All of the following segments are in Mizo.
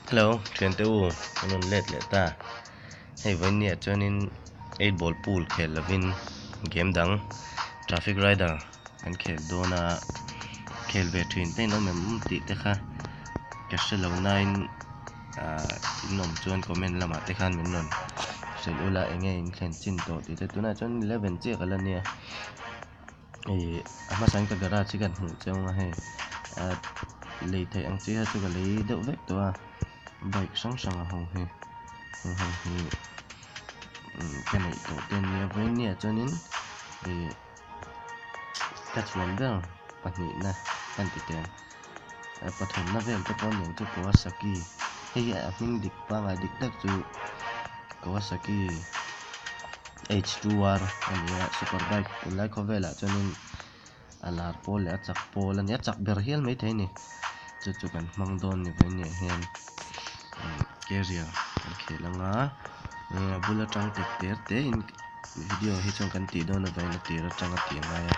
Hello thiante u kan rawn let leh ta hei vawinia chuanin eight ball pool khel lovin game dang traffic rider kan khel dawn a khel ve thin te in awm em tih te kha ka hre lo nain ahh in awm chuan comment lamah te khan min rawn hrilh ula eng nge in thlen chin tawh tih te tunah chuan eleven chiah ka la nia. Ih a hmasa in ka garage hi kan hmuh chiang a hei ah lei theih ang chi kha chu ka lei deuh vek tawh a bike hrang hrang a ho hi heng ho hi ka neih tawh te an nia vawiin ah chuanin ih ka chhuan ber pahnihna ka ti teh ang pathumna vel te pawh a ni ang chu Kawasaki hei hi a hming dik pangngai dik tak chu Kawasaki. H2R a ni a super bike tunlai khawvelah chuanin a lar pawl leh a chak pawl a ni a chak ber hial maithei a ni chu chu kan hmang dawn ni vawiin ah hian carrier kan khel ang a a bul atang tek ter te in video hi chuan kan tih dawn avangin a tir atanga tih a ngai a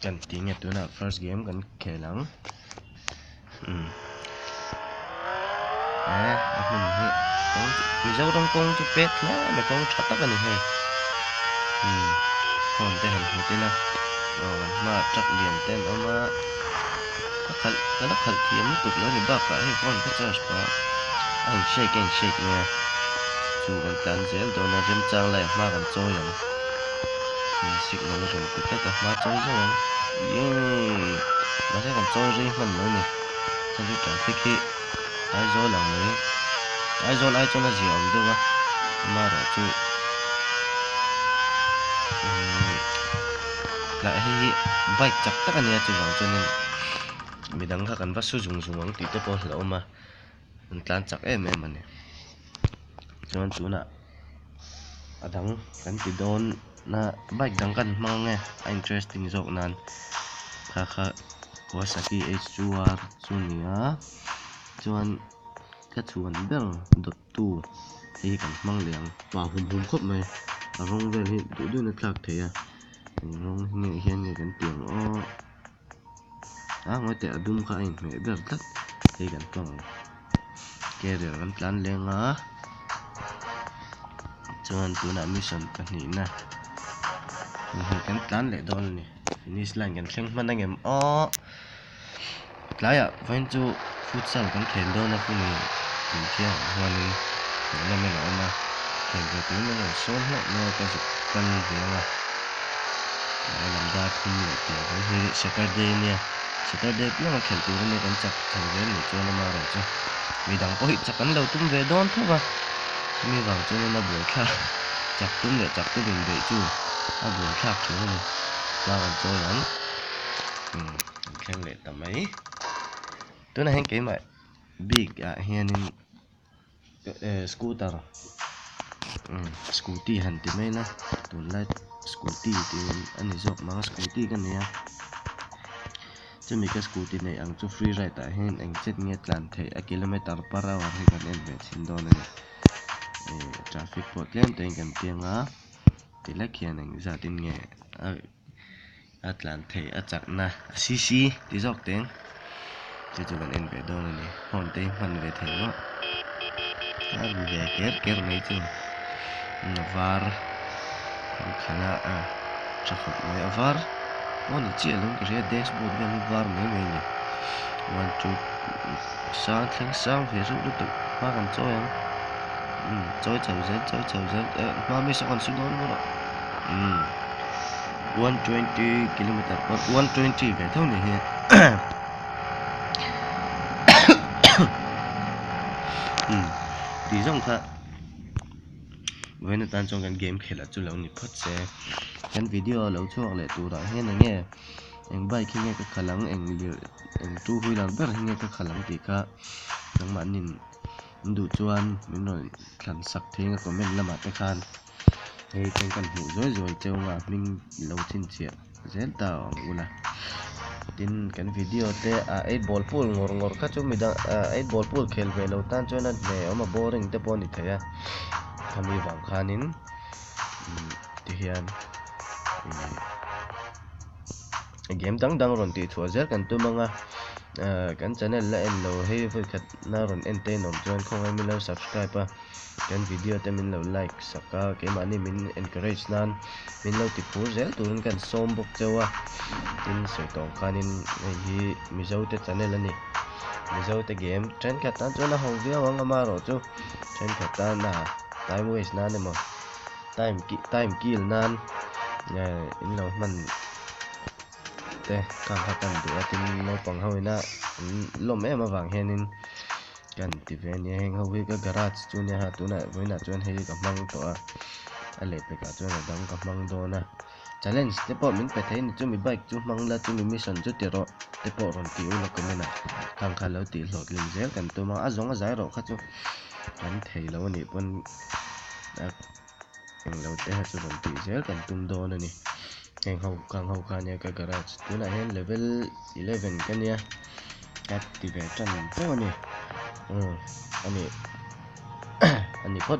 kan ti nge tunah first game kan khel ang. Umm eh a hmun hi kawng chu Mizoram kawng chu pet hle mai kawng tha tak a ni hei umm phone te han hmu ila aw kan hmaah truck lian te an awm a ka khalh ka la khalh thiam lutuk lo a ni bakah hei phone ka charge pah a a in shake a in shake mai a chu kan tlan zel dawn a remchang laiah hma kan chawi ang signal a rawn pe tlat a hma chawi zauh ang yee mahse kan chawi rei hman lo a ni chuan chu traffic hi Aizawl ang mai Aizawl ai chuan a zia awm deuh a amaherawhchu umm tlai hei hi bike chak tak a nia chuvang chuanin midang kha kan va su zung zung ang tih te pawh a hlauhawm a an tlan chak em em a ni chuan tunah. A dang kan ti dawn na bike dang kan hmang ang e a interesting zawk nan kha kha Kawasaki H2R chu a ni a chuan ka chhuan ber dawt tu hei hi kan hmang leh ang pa hum hum khawp mai a rawng vel hi duh duhin a thlak theih a eng rawng hi nge hian nge kan tih ang aw a ngawi teh a dum kha a inhmeh ber tlat hei kan hmang ang. Carrier kan tlan leng a chuan tunah mission pahnihna hei kan tlan leh dawn a ni finish line kan thleng hman ang em aw tlaiah vawiin chu futsal kan khel dawn a khumi inthiang ah huanin tournament a awm a khel ve turin an rawn sawn hlauh mai a ka zuk kal ve ang a tlai lam dar thum leh piah vawiin hi saturday ania. Saturday pianga khelh tur ania kan chak chho zel nih chuan ama erawh chu midang pawh hi chak an lo tum ve dawn tho va, chumi vang chuanin a buaithlak chak tum leh chak tum inbeih chu a buaithlak thin a ni. Hma kan chawi ang umm kan thleng leh ta mai. Tunah hian keimah bik ah hianin scooter scooty han ti mai ila tunlai scooty tih a ni zawk mai a scooty ka nei a chumi ka scooty neih ang chu free ride ah hian eng chet nge tlan theih a kilometer per hour hi kan en ve chhin dawn a ni ih traffic pawh tlem te in kan piang a ti lek hian eng zat in nge a tlan theih a chakna a cc ti zawk teng chu chu kan en ve dawn a ni phone te hi hman ve thei maw a ri ve ker ker mai chu a var an khalh a a tha khawp mai a var pawh a ni chiah lo ka hria dashboard vel hi var mai mai a ni one two sang thleng sang ve reuh lutuk hma kan chawi ang umm chawi chho zel chawi chho zel eh hma mi saw kan su dawn maw umm. 120 kilometer per 120 ve tho ni hi um tih zawng kha vawiin atan chuan kan game khelh ah chu lo ni phawt se kan video lo chhuak leh turah hian eng nge eng bike hi nge ka khalh ang eng lir eng two wheeler ber hi nge ka khalh ang tih kha nangmahni in duh chuan min rawn thlan sak thei ang a comment lamah te khan. Hei chuan kan hmuh zuai zuai cheu anga hming lo chhinchhiah zel ta ang ula tin kan video te ah eight ball pool ngawr ngawr kha chu midang ah eight ball pool khel ve lo tan chuan a hne awm a boring te pawh a ni thei a khami vang khanin tihian ih game dang dang rawn tih chhuah zel kan tum anga. Kan channel la en lo hei vawikhat na rawn en te in awm chuan khawngaih min lo subscribe a, kan video te min lo like sak a, keimahni min encourage nan min lo ti phur zel turin kan sawm bawk cheu a. Tin sawi tawh ang khanin hei hi Mizo te channel a ni. Mizo te game thenkhat tan chuan a ho viau ang amaherawh chu thenkhat tan a time waste nan emaw time time kill nan in lo hman te khang kha kan duh a tin naupang ho ina an lawm em avang hianin kan ti ve a nia heng ho hi ka garage chu nia ha tunah vawiinah chuan hei ka hmang tawh a a lehpekah chuan a dang ka hmang dawn a challenge te pawh min pe thei a ni chumi bike chu hmang la chumi mission chu ti rawh te pawh rawn ti ula comment ah khang kha lo tih hlawhtling zel kan tum a a zawng a zai rawh kha chu kan thei lo a nih pawn a. Englo te kha chu rawn tih zel kan tum dawn a ni. Heng ho kang ho kha ania ka garage tunah hian level 11 ka nia ka ti ve tan chauh a ni. Umm a ni a ni phawt.